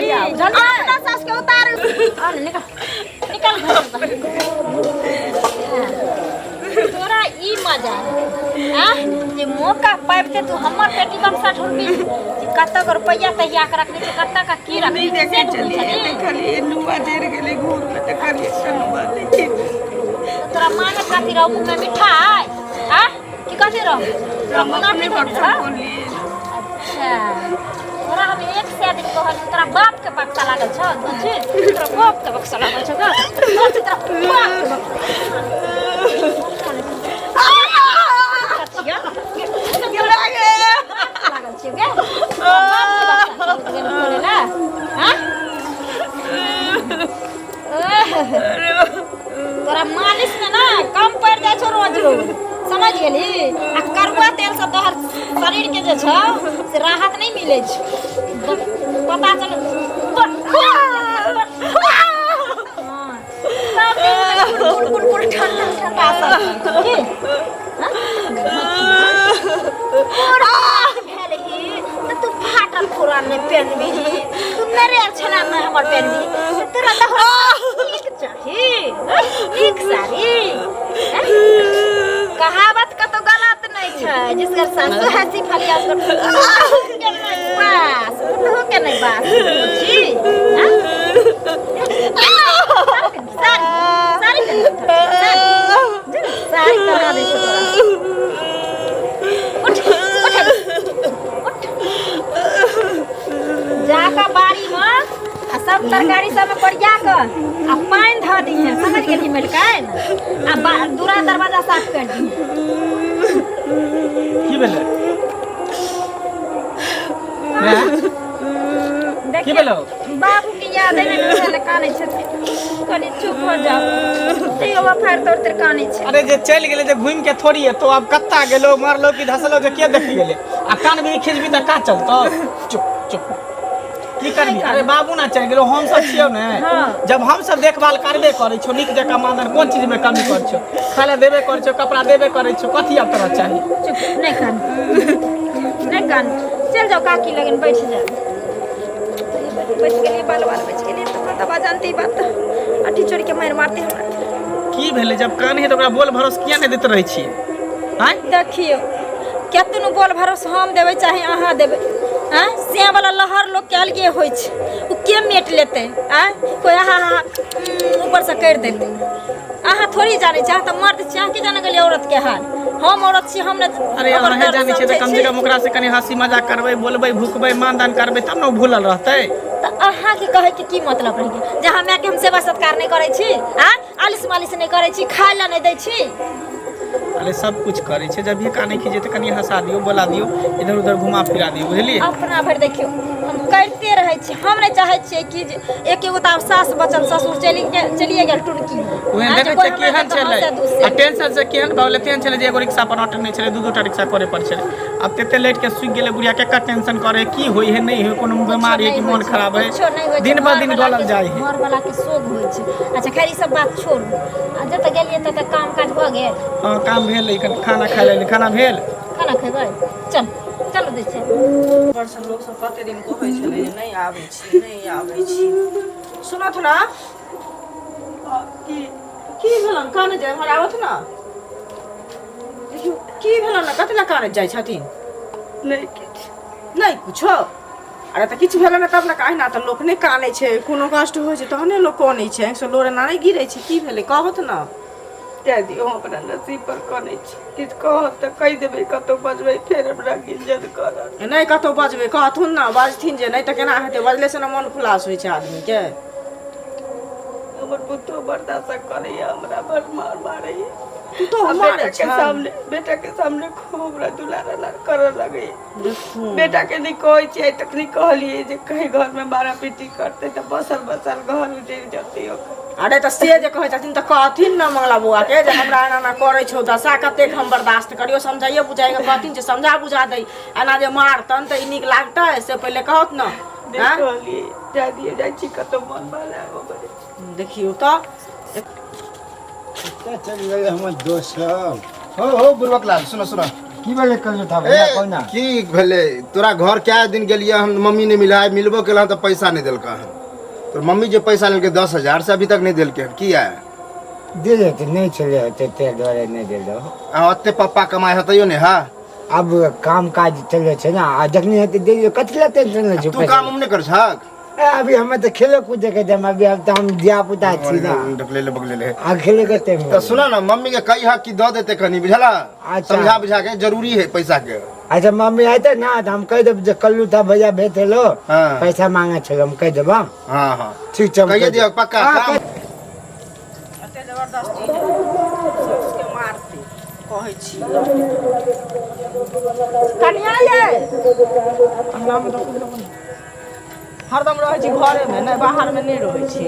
होइया बुझलियै? अपना सास के उतार आ ने, निकल निकल घर से बाहर। तोरा ई मजा आ जे मौका पाबिते तू हमर पेटी बक्सा ढूंढबी जे कतऽ के रुपैआ तहिया के रखने छै, कतऽ के की रखने नहि छै, देखै से ढूंढै छलियै छली। देखलियै नुआ जरि गेलै घूर मे देखलियै एकटा नुआ लेकिन तोरा माने खातिर रहू मुँह में मिठाई आ की कथी रहू तोरा हम मुँह अपने नहीं बक्सा रहू? खोललियै। अच्छा, तोरा हम एक सए दिन कहलियौ, तोरा बाप के बक्सा लागल छौ बुझी, तोरा बाप के बक्सा लागल छौ गा। तोरा से तोरा बाप के बक्सा छियौ। लागल छियौ गे। तोरा बाप के बक्सा छौ गेल खोले ला। हाँ? तोरा मालिश में ना कम पड़ जाइ छौ रोज रोज, समझ गेली? आ करुआ तेल से तोहर शरीर के जे छौ से राहत नहीं मिले छै, पता चल। सब दिन कुल कुल कुल ठंडा ठंडा सब की भेल ही तऽ तू फाटल पुरान नहि पेनबिही, तू नरेल छला नहि हमर पेनबिही। तऽ तोरा तऽ नीक चाही, नीक साड़ी। कहावत कतौ गलत नहि छै, जिसकर सासु हँसी फलिया उसकर के नहि बास, पुतहु के नहि बास। बुझी? साड़ी साड़ी साड़ी करा दै छौ तोरा। उठ उठ उठ, जाकऽ बाड़ीमे आ सब तरकारी सबमे कोरिया कऽ आ पानि धऽ दिहे, समझ गेली मलिकाइन? आ दूरा दरवाजा साफ कर दिहे। की भेलै? की भेलौ? बाबू के याद है ने, कानै छथिन। कनि चुप हो जाओ, तैयो फाड़ तोड़ तर कानै छै। अरे जे चलि गेलै जे घुमि के थोड़ी एतो। आब कत्ता गेलो, मरलो कि धसलो, जे के देखि गेलै? आ कान भी खिचबी तऽ का चलतो? चुप चुप, की करबी? अरे बाबू ना चलि गेलो, हम सब छियौ ने। जब हम सब देखभाल करबे करै छौ नीक जकाँ, मानधन कोन चीज में कमी करै छौ? खाय लए देबे करै छौ, कपड़ा देबे करै छौ, कथी आब तोरा चाही? चुप, नहीं कान, नहीं कान। चल जाओ, काकी लगन बैठ जाओ। बच गेलिए, बाल बाल बच गेलिए। तो माता जानती ई बात अठी चोरी के मार मारते हमरा। की भेलै? जब कान है तऽ ओकरा बोल भरोस किया नहि दैत रहै छियै आँय? देखियौ, केतनो बोल भरोस हम देबै चाहे अहाँ देबै, आँय, से वाला लहर लोकके अलगे होइ छै, ओ के मेट लेतै? आँय, कोइ अहाँ ऊपरसँ करि देतै? अहाँ थोड़ी जानै छी, अहाँ तऽ मर्द छी, अहाँ की जानै गेलियै औरतके हाल? हम औरत छी, हम ने अरे ओकर अहाँ दर्द जानै छियै तऽ समझै कम से छी। कम ओकरा से कनि हंसी मजाक करबै, बोलबै भुकबै, मान दान करबै, तब ने ओ भूलल रहतै। तऽ अहाँके कहैके की मतलब रहि गेल जे अहाँ मायके हम सेवा सत्कार नहि करै छी, आँय, आलिस मालिश नहि करै छी, खाय लए नहि दै छी? अरे सब कुछ करै छै, जब भी कानै खीजे तऽ कनि हंसा दियौ, बोला दियौ, इधर उधर घुमा फिरा दियौ, बुझलियै? अपना भरि देखियौ हम करिते रहै छी। हम नहि चाहै छियै कि जे एक एगो तऽ आब सास बचल, ससुर चलि गेल, चलिए गेल टुनकी। ओहन आँय, जे देखै कोइ छियै हमरा केहन देखऽ छलै हँसै दुसै। आ टेंशन से केहन भऽ गेलै, तेहन छलै जे एगो रिक्शा पर अटै नहि छलै, दू दूटा रिक्शा करे पर छलै। आब तते लेट के सुखि गेलै बुढ़िया, केकर टेंशन करे, की होइ है नहि होइ, कोनो बीमार है कि मोन खराब है। कुछो नहि होइ छै, दिन पर दिन मर गलल जाइ है। मर वाला के शोक होइ छै। अच्छा खैर, ई सब बात छोड़ू। आ जतऽ गेलियै ततऽ काम काज भऽ गेल? हँ, काम भेल। कनि खाना खाय लेली। खाना भेल? खाना खेबै? चल चलू, दै छियै। ऊपरसँ लोकसभ कते दिन कहै छलै जे नहि आबै छी, नहि आबै छी। सुनथ ने, की की भेलन? काने जाय एम्हर आबथ ने। देखियौ की भेलन ने, कथी लए कानैत जाइ छथिन? नहि किछु। नहि किछो? अरे तऽ किछु भेलै ने तब ने। अहिना तऽ लोक नहि कानै छै। कोनो कष्ट होइ छै तहने लोक कानै छै, आँखिसँ लोर एना नहि गिरै छै। की भेलै, कहत ने। जाय दियौ, हम अपना नसीब पर कनै छी। किछु कहत तऽ कहि देबै, कतहु बजबै फेर हमरा गिज्जत करत। नहि कतहु बजबै, कहथुन ने। बजथिन जे नहि तऽ केना हेतै? बजलेसँ ने मोन खुलास होइ छै आदमीके। हमर पुतोह बर्दाश्त करैया, हमरा बड़ मार मारैया। तू तो आ मारै बेटा के छै सामने, बेटा के सामने खूब हमरा दुलार अलार करऽ लगैया। देखू, बेटा के नहि कहै छियै, आइ तक नहि कहलियै जे कहीं घर में मारा पीटी करतै तऽ बसल बसल घर उजड़ि जेतै ओकर। अरे तऽ से जे कहै छथिन तऽ कहथिन ने मंगला बौआ के जे हमरा एना एना करै छौ दशा, कतेक हम बर्दाश्त करियौ। समझाइए बुझाइए कहथिन जे समझा बुझा दै। एना जे मारतन तऽ ई नीक लागतै? से पहिले कहत ने। नहि आँय? कहलियै, जाय दियै, जाइ छी कतहु मन बहलाबऽ पड़ै। देखियौ तऽ। कतऽ चलि गेलै हमर दोस्त सब? हो हो, बुड़बक लाल, सुनो सुनो। की भेलै कल्लू था भैया ए, कोना की भेलै तोरा घर कए दिन गेलियै हम मम्मी नहि मिला मिलबो केलहन तऽ पैसा नहि देलकै हन तोर मम्मी जे पैसा लेलकै 10,000 से अभी तक नहि देलकै हन किया दे देते नहि छलै होते ताहि दुआरे नहि देलहुँ आ ओते पप्पा कमाइ हेतैयो ने हा आब काम काज चलै छै ने आ जखनी हेतै दे दियौ कथी लए टेंशन लै छै तू काम उम नहि कर छक ए, अभी हमे तऽ खेले कूदे के टाइम अभी अब तऽ हम धिया पुता छी ना ढकलेले बगलेले आ खेले के टाइम तऽ सुना ना मम्मी के कही हा कि दऽ देते कनी बुझला अच्छा। समझा बुझा के जरूरी है पैसा के अच्छा मम्मी अयतै ना तऽ हम कहि देब जे कल्लू था भैया भेज देलो हाँ। पैसा मांगे छल हम कहि देब हाँ? हाँ हाँ ठीक छै हम कहिए कहि दियौ देब। पक्का हाँ, काम एते जबरदस्ती जे साउसके मारतै कहै छी कनिया ये अंगनामे देखू देखू हरदम रहै छी घरेमे नहि बाहरमे नहि रहै छी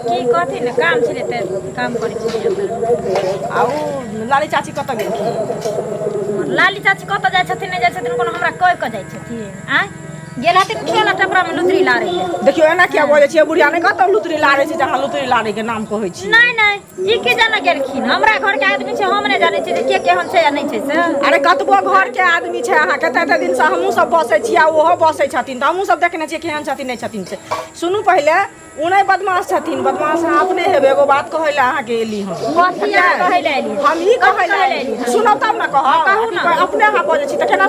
की कथी ने काम छलै तऽ काम करै छलियै आ ओ लाली चाची कतऽ गेलखिन लाली चाची कतऽ जाइ छथिन नहि जाइ छथिन कोनो हमरा कहि कऽ जाइ छथिन आँय गेल हथिन खेल टपरा में लुतरी लारै लए देखियौ एना किया बजै छियै बुढ़िया नहि कतऽ लुतरी लारै छै जहाँ लुतरी लारै के नाम कहै छी नहि नहि ई के जाने गेलखिन हमरा घर के आदमी छै हम नहि जानै छियै जे के केहन छै या नहि छै से अरे कतबो घर के आदमी छै अहाँके तऽ एते दिनसँ हमहूँ सब बसै छी आ ओहो बसै छथिन तऽ हमहूँ सब देखने छियै केहन छथिन नहि छथिन से सुनू पहिले ओ नहि बदमाश छथिन बदमाश अहाँ अपने हेबै एगो बात कहै लए अहाँके एली हम कथी अहाँ कहै लए एलियै हम ई कहै लए कहै लए एली सुनब तब ने कहब कहू ने। अपने अहाँ बजै छी तऽ केना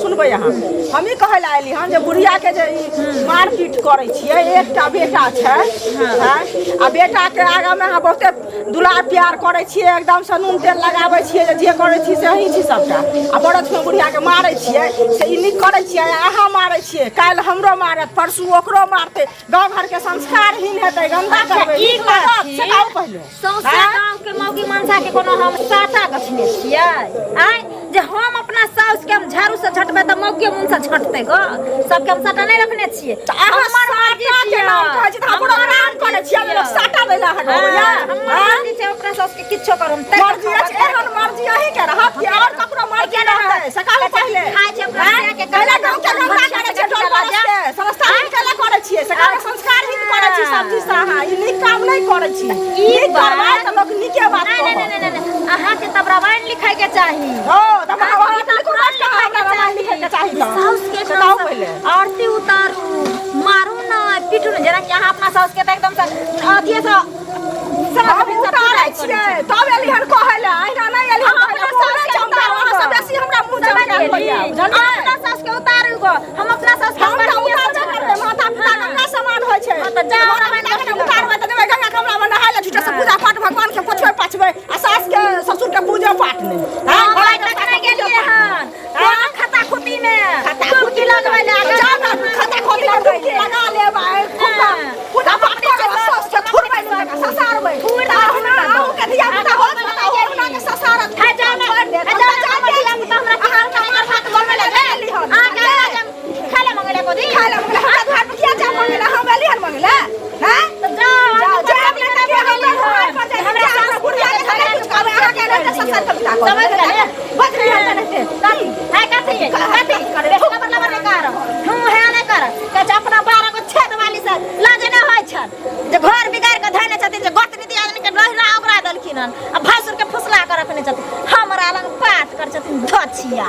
सुनबै अहाँ हम ई कहै लए एली हन जे बुढ़ियाके जे ई मारपीट करै छियै एकटा बेटा छै आँय, आ बेटाके आगाँमे अहाँ बहुते दुलार प्यार करै छियै एकदमसँ नून तेल लगाबै छियै जे जे करै छी से अहीं छी सबटा आ बरदमे बुढ़ियाके मारै छियै से ई नीक करै छियै आ अहाँ मारै छियै काल्हि हमरो मारत परसू ओकरो मारतै गाँव घरके संस्कारहीन हेतै गन्दा करबै ई नीक लागत कथी? से कहू पहिले सौंसे गाँव के मौगी मनसा के कोनो हम साटा गछने छियै आँय जे हम अपना साउस के हम झाड़ू से झटबै तऽ मौगियो मुनसा झटतै गो सबके हम साटा नहि रखने छियै तऽ अहाँ हमर मर्जी साटा के छियै। नाम कहै छी तऽ हमरो हमर नाम करै छियै मर्जी लोक साटा दै लए अहाँके हाँ, अबैया हमर मर्जी छै अपना साउस के किछो करू हम मर्जी अछि एहन मर्जी अहीं के रहत कि आओर ककरो मर्जी रहतै से कहू पहिले खाइ छै अपना आँय? बिया के कैला गाँव के गंदा करै छियै टोल पड़ोस के संस्कारहीन कैला करै छियै से कहू संस्कारहीन करै छी सब चीज से अहाँ ई नीक काम नहि करै छी ई नीक करबै बात- तऽ लोक नीके बात नहि नहि कहत नहि नहि नहि अहाँके तब रामायण लिखाइ के चाही हो तऽ महाभारत लिखू बस कहाँ हमरा रामायण लिखै के चाही तऽ साउस के से कहू एकदम पहिले आरती उतारू मारू न पीटू न जेना कि अहाँ अपना साउस के तऽ एकदम से अथिए से हम उतारै छियै तब एली हन कहै लए अहिना नहि एली हन हम कहै लए अपना मुँह साउस के चमकाउ अहाँ सब बेसी हमरा मुँह चमकायल होइया बुझलियै अपना साउस के उतारू गो हम अपना साउस के हम तऽ उतारबे करबै माता पिता गंगा समान होइ छै हाँ, तऽ जाउ, माता रामायण पिता के देखी उतारबै तऽ जेबै गंगा कमला नहाय लए झूठे से पूजा पाठ भगवान के पोछबै पाछबै आ सास के ससुर के पूजा पाठ नहि हम आँय, आइ तक नहि गेलियै हन कोन खाता खुती में खाता डुबकी लगबै लए जाउ ने खाता खोती में डुबकी लगा लेब आ खूब हाँ। पूजा पाठ करब आ सास के थुरबै नहि तकरा ससारबै थुरि तऽ देबै, अहुना अहूँके धिया पुता होत तऽ अहुना के ससारत है जाउ ने, छोड़ि देत। है हम जाउ तऽ ने, हमर जानिते धिया पुता हमरा छी। अहाँ हमरा मार भात बनबै लए नहि एली हन अहाँ के खाय लए मंगेले गोदी खाय लए मंगेले हमरा घर पर किया चाह मंगेले हम एली हन मंगेले हैं तऽ जाउ जाउ जाउ नहि तऽ के हमरा घर पर जाइ हमरा हमरा सास बुढ़िया के नहि कुछ कहबै अहाँ के नहि ससार के बिता समझ गेलियै? बजरी हन नहि कथी है कथी कथी लबर लबर नहि कर हूँ है नहि कर कहै छै अपना 12 गो छेद वाली से लाज नहि होइ छल जे घर बिगाड़ कऽ धयने छथिन जे गोतनी दियादनी के लहिरा ओकरा देलखिन हन आ भैंसुर के फुसला कऽ रखने छथिन हमरा लग बात कर छथिन धछिया।